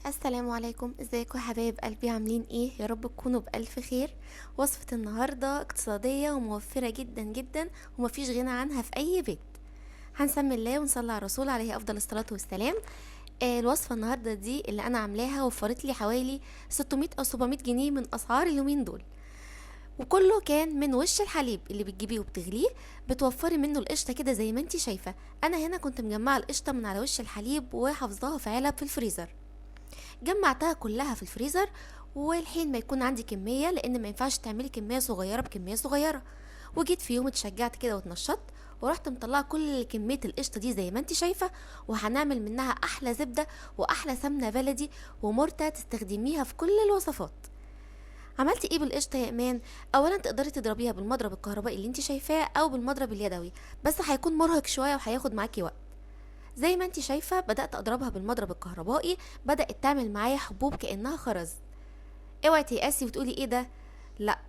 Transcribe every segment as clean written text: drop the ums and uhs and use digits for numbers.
السلام عليكم، ازيكم يا حبايب قلبي؟ عاملين ايه؟ يا رب تكونوا بألف خير. وصفة النهاردة اقتصادية وموفرة جدا جدا ومفيش غنى عنها في اي بيت. هنسمي الله ونصلي على الرسول عليه افضل الصلاة والسلام. الوصفة النهاردة دي اللي انا عاملاها وفرت لي حوالي 600 او 700 جنيه من اسعار اليومين دول، وكله كان من وش الحليب اللي بتجيبيه وبتغليه، بتوفري منه القشطه كده زي ما انتي شايفه. انا هنا كنت مجمعة القشطه من على وش الحليب وحافظاها في علب في الفريزر، جمعتها كلها في الفريزر، والحين ما يكون عندي كمية، لان ما ينفعش تعملي كمية صغيرة بكمية صغيرة. وجيت في يوم اتشجعت كده واتنشطت ورحت مطلعه كل كمية القشطه دي زي ما انتي شايفه، وهنعمل منها احلى زبدة واحلى سمنه بلدي ومرته تستخدميها في كل الوصفات. عملتي ايه بالقشطه يا ايمان؟ اولا تقدري تضربيها بالمضرب الكهربائي اللي انت شايفاه او بالمضرب اليدوي، بس هيكون مرهق شوية وهياخد معاكي وقت. زي ما انت شايفه بدات اضربها بالمضرب الكهربائي، بدات تعمل معايا حبوب كانها خرز. اوعي تيأسي وتقولي ايه ده، لا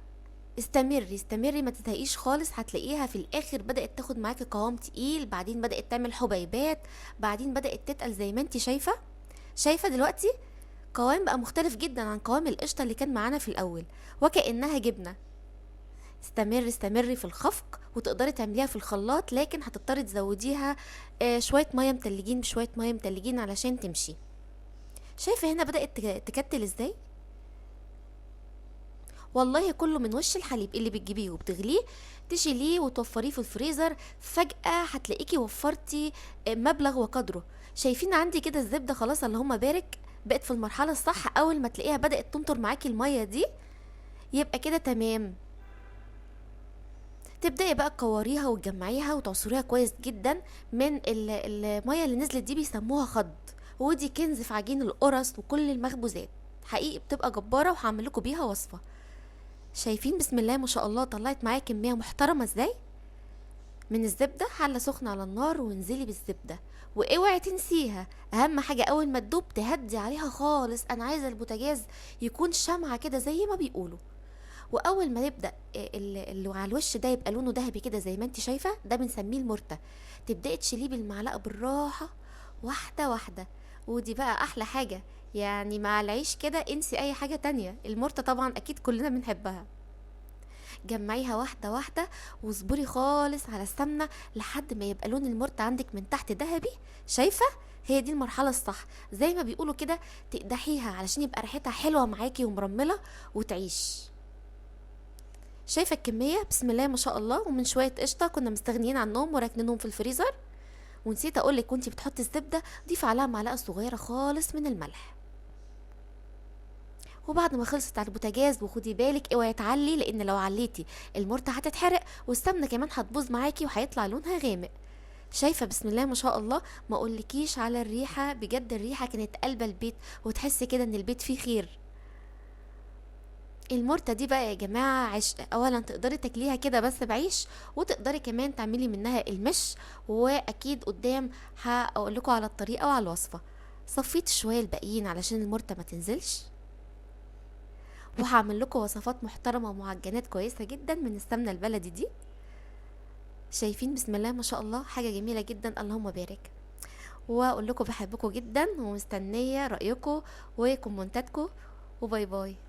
استمري استمري ما تزهقيش خالص. هتلاقيها في الاخر بدات تاخد معاكي قوام تقيل، بعدين بدات تعمل حبيبات، بعدين بدات تتقل زي ما انت شايفه. شايفه دلوقتي قوام بقى مختلف جدا عن قوام القشطه اللي كان معانا في الاول، وكانها جبنه. استمري استمري في الخفق، وتقدري تعمليها في الخلاط، لكن هتضطري تزوديها شوية مية متلجين بشوية مية متلجين علشان تمشي. شايفه هنا بدات تكتل ازاي؟ والله كله من وش الحليب اللي بتجيبيه وبتغليه، تشيليه وتوفريه في الفريزر، فجأة هتلاقيكي وفرتي مبلغ وقدره. شايفين عندي كده الزبدة خلاص اللهم بارك بقت في المرحلة الصح. اول ما تلاقيها بدأت تنطر معاكي المية دي يبقى كده تمام. تبدأي بقى تكوريها وتجمعيها وتعصريها كويس جدا من المية اللي نزلت دي، بيسموها خض، ودي كنز في عجين القرص وكل المخبوزات، حقيقي بتبقى جبارة، وهعمل لكم بيها وصفة. شايفين بسم الله ما شاء الله طلعت معايا كمية محترمة ازاي من الزبدة. حلة سخنة على النار وانزلي بالزبدة، واوعي تنسيها، اهم حاجة اول ما تدوب تهدي عليها خالص. انا عايزة البوتاجاز يكون شمعة كده زي ما بيقولوا. واول ما نبدا اللي على الوش ده يبقى لونه ذهبي كده زي ما انت شايفه، ده بنسميه المرته. تبداي تشيليه بالمعلقه بالراحة واحدة واحدة، ودي بقى احلى حاجة يعني مع العيش كده، انسي اي حاجة تانية. المرته طبعا اكيد كلنا بنحبها. جمعيها واحدة واحدة واصبري خالص على السمنة لحد ما يبقى لون المرته عندك من تحت ذهبي. شايفه؟ هي دي المرحلة الصح، زي ما بيقولوا كده تقدحيها علشان يبقى ريحتها حلوة معاكي ومرمله وتعيش. شايفه الكمية بسم الله ما شاء الله. ومن شوية قشطه كنا مستغنيين عنهم وراكنينهم في الفريزر. ونسيت اقولك وانتي بتحطي الزبدة ضيفي عليها معلقه صغيرة خالص من الملح. وبعد ما خلصت على البوتاجاز، وخدي بالك اوعي تعلي، لان لو عليتي المرته هتتحرق والسمنه كمان هتبوظ معاكي وهيطلع لونها غامق. شايفه بسم الله ما شاء الله، ما اقولكيش على الريحة، بجد الريحة كانت قلبه البيت، وتحسي كده ان البيت فيه خير. المرته دي بقى يا جماعة عشق. اولا تقدري تاكليها كده بس بعيش، وتقدري كمان تعملي منها المش، واكيد قدام هقول لكم على الطريقة وعلى الوصفة. صفيت شوية الباقيين علشان المرته ما تنزلش، وهعمل لكم وصفات محترمه ومعجنات كويسة جدا من السمنة البلدي دي. شايفين بسم الله ما شاء الله حاجة جميلة جدا اللهم بارك. واقول لكم بحبكم جدا ومستنيه رايكم وكومنتاتكم، و bye bye.